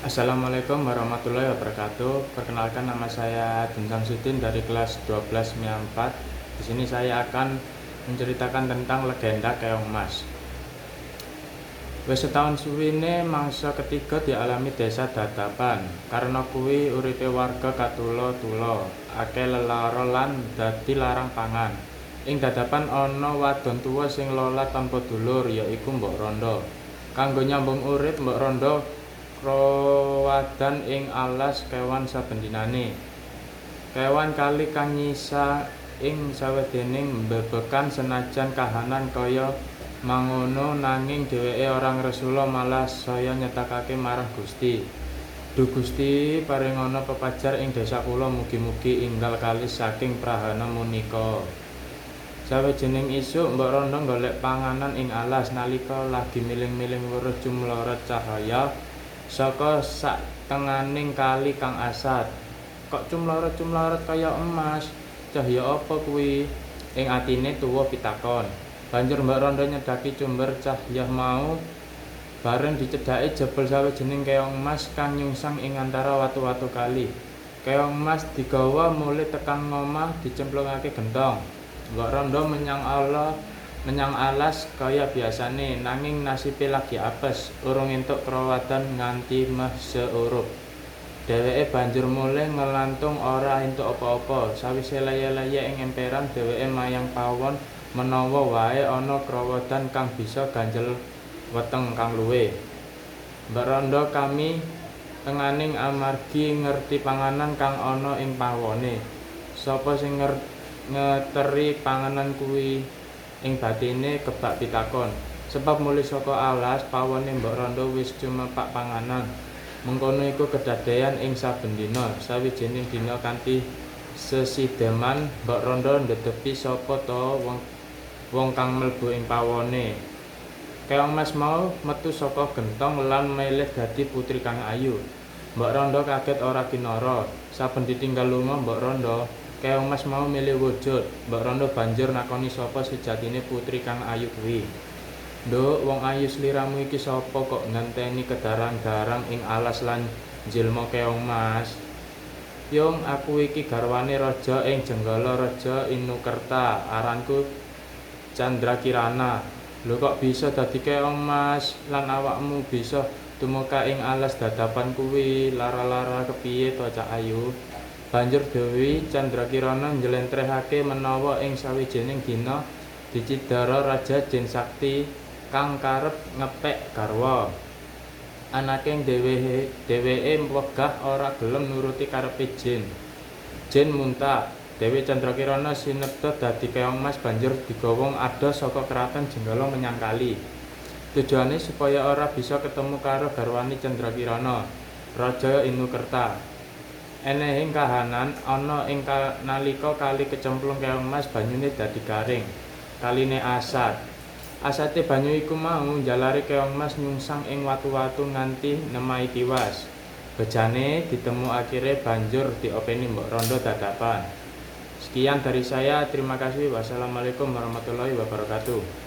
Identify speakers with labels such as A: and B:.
A: Assalamualaikum warahmatullahi wabarakatuh. Perkenalkan, nama saya Din Samsudin dari kelas 12 MIA 4. Di sini saya akan menceritakan tentang legenda Keong Mas. Wis setahun suwine mangsa ketiga dialami Desa Dadapan. Karena kuwi uripe warga katula-tula, akeh lelara lan dadi larang pangan. Ing Dadapan ana wadon tuwa sing lola tanpa dulur, ya iku Mbok Rondo. Kanggo nyambung urip, Mbok Rondo krowadan ing alas kewan saben dinane. Kewan kali kang nyisa ing sawedening bebekan. Senajan kahanan kaya mangono, nanging dheweke ora ngresula, malah saya nyetakake marang Gusti. "Duh Gusti, paringana pepajar ing desa kula, mugi-mugi enggal kalis saking prahana munika." Sawijining isuk Mbok Rondo golek panganan ing alas. Nalika lagi miling-miling, weruh cumlorot cahya saka satenganing kali kang asat. "Kok cumlorot-cumlorot kaya emas? Cahya apa kuwi?" Ing atine tuwa pitakon. Banjur Mbok Rondo nyedhaki cumber cahya mau. Bareng dicedhaki, jebul sawijining keong mas kang nyungsang ing antara watu-watu kali. Keong mas digawa mulih tekan ngomah, dicemplungake gentong. Mbok Rondo menyang alas kaya biasane, nanging nasibe lagi apes, urung entuk krowadan nganti meh seurup. Dheweke banjur mulih nglantung ora entuk apa-apa. Sawise leye-leye ing emperan, dheweke mayang pawon menawa wae ana krowadan kang bisa ganjel weteng kang luwe. Mbok Rondo kami tenganing amargi ngerti panganan kang ana ing pawone. "Sapa sing ngeteri panganan kuwi?" ing batine kebak pitakon. Sebab mulih saka alas, pawone Mbok Rondo wis cumepak panganan. Mengkono iku kedadeyan ing saben dina. Sawijining dina, kanthi sesideman Mbok Rondo ndedepi sapa ta wong wong kang mlebu ing pawone. Keong mas mau metu saka gentong lan melih dadi putri kang ayu. Mbok Rondo kaget ora kinara. Saben ditinggal lunga Mbok Rondo, keong mas mau milih wujud. Mbok Rondo banjur nakoni sapa sejatine putri kang ayu kuwi. "Nduk, wong ayu sliramu iki sapa kok ngenteni kedarang-darang ing alas lan njilma keong mas?" "Yung, aku iki garwane raja ing Jenggala, Raja Inukerta, aranku Candrakirana." "Lho, kok bisa dadi keong mas lan awakmu bisa tumeka ing alas Dadapan kuwi lara-lara kepiye to, Cak Ayu?" Banjur Dewi Candrakirana njlentrehake menawa ing sawijining dina dicidara raja jin sakti kang karep ngepek garwa. Anaking dheweke wegah ora gelem nuruti karepe jin. Jin munta. Dewi Candrakirana sinebta dadi keong mas, banjur digawa adoh saka kraton Jenggala menyang kali. Tujuane supaya ora bisa ketemu karo garwane Candrakirana, Raja Inukerta. Enehing kahanan ana ing nalika kali kecemplung keong mas, banyune dadi garing. Kaline asat. Asate banyu iku mau njalari keong mas nyungsang ing watu-watu nganti nemahi tiwas. Bejane ditemu, akhire banjur diopeni Mbok Rondo Dadapan. Sekian dari saya, terima kasih. Wassalamualaikum warahmatullahi wabarakatuh.